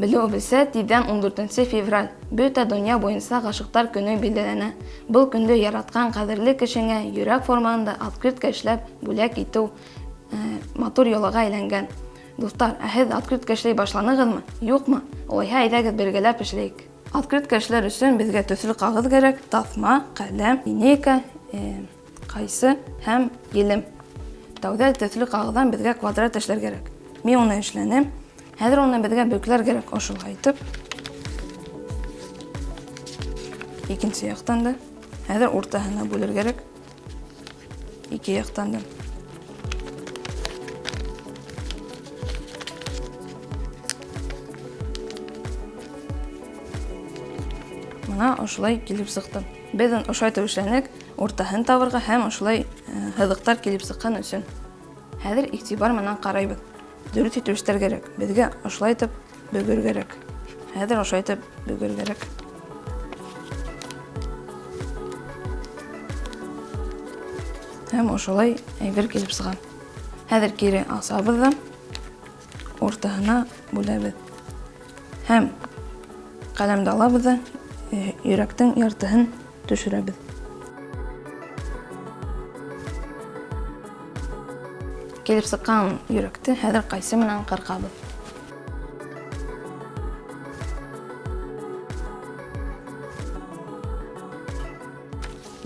Белеүебеҙсә, тиҙҙән ундүртенсе февраль, бөтә донъя буйынса Ғашиҡтар көнө билдәләнә. Был көндө яратҡан ҡәҙерле кешеңә йөрәк формаһында открытка эшләп бүләк итеү матур йолаға әйләнгән. Дуҫтар, ә һеҙ открытка эшләй башланығыҙмы? Юҡмы? Улайһа, әйҙәгеҙ бергәләп эшләйек. Открытка эшләр өсөн беҙгә төҫлө ҡағыҙ кәрәк, таҫма, ҡәләм, линейка, ҡайсы һәм елем. Тәүҙә төҫлө ҡағыҙҙан беҙгә квадрат эшләр кәрәк. Мин уны эшләнем. Хәҙер уны беҙгә бөкләр кәрәк ошолай итеп. Икенсе яҡтан да. Хәҙер уртаһына бүлер кәрәк. Ике яҡтан да. Мына ошолай килеп сыҡты. Беҙ ошолай итеп эшләнек, уртаһын табырға һәм ошолай һыҙыҡтар килеп сыҡҡан өсөн. Хәҙер иғтибар менән ҡарайбыҙ. Дөрөҫ итеп эшләр кәрәк. Беҙгә ошолай итеп бөгөр кәрәк. Хәҙер ошолай итеп бөгөр кәрәк. Һәм ошолай әйбер килеп сыға. Хәҙер кире асабыҙ ҙа уртаһына бүләбеҙ. Һәм ҡәләмде алабыҙ ҙа йөрәктең яртыһын төшөрәбеҙ. Килеп сыҡҡан йөрәкте хәҙер ҡайсы менән ҡырҡабыҙ.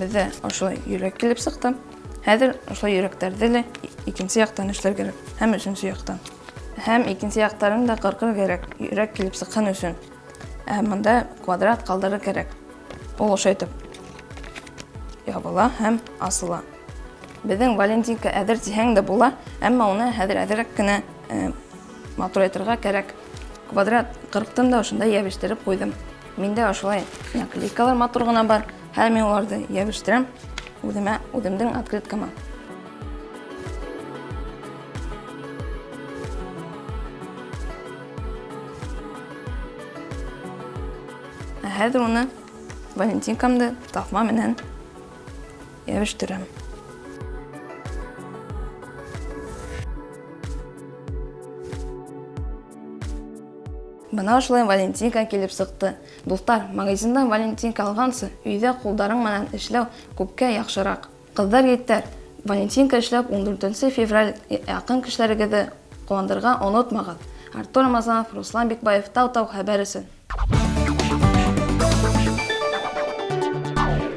Беҙҙә ошолай йөрәк килеп сыҡты. Хәҙер ошолай йөрәктәрҙе лә икенсе яҡтан эшләр кәрәк һәм өсөнсө яҡтан. Һәм икенсе яҡтарын да ҡырҡыр кәрәк, йөрәк килеп сыҡһын өсөн. Ә бында квадрат ҡалдырыр кәрәк. Ул ошолай итеп ябыла һәм асыла. Беҙҙең валентинка әҙер тиһәң дә була, әммә уны хәҙер әҙерәк кенә матурайтырға кәрәк. Квадрат ҡырҡтым да ошонда йәбештереп ҡуйҙым. Миндә ошолай наклейкалар матур ғына бар. Хәҙер мин уларҙы йәбештерәм үҙемә, үҙемдең открыткама. Ә хәҙер уны валентинкамды таҫма менән йәбештерәм. Бына ошолай валентинка килеп сыҡты. Дуҫтар, магазиндан валентинка алғансы, өйҙә ҡулдарың менән эшләү күпкә яҡшыраҡ. Ҡыҙҙар, егеттәр, валентинка эшләп 14 февраль яҡын кешеләрегеҙҙе ҡыуандырырға онотмағыҙ. Артур Рамазанов, Руслан Бикбаев, Тау-Тау хәбәр өсөн.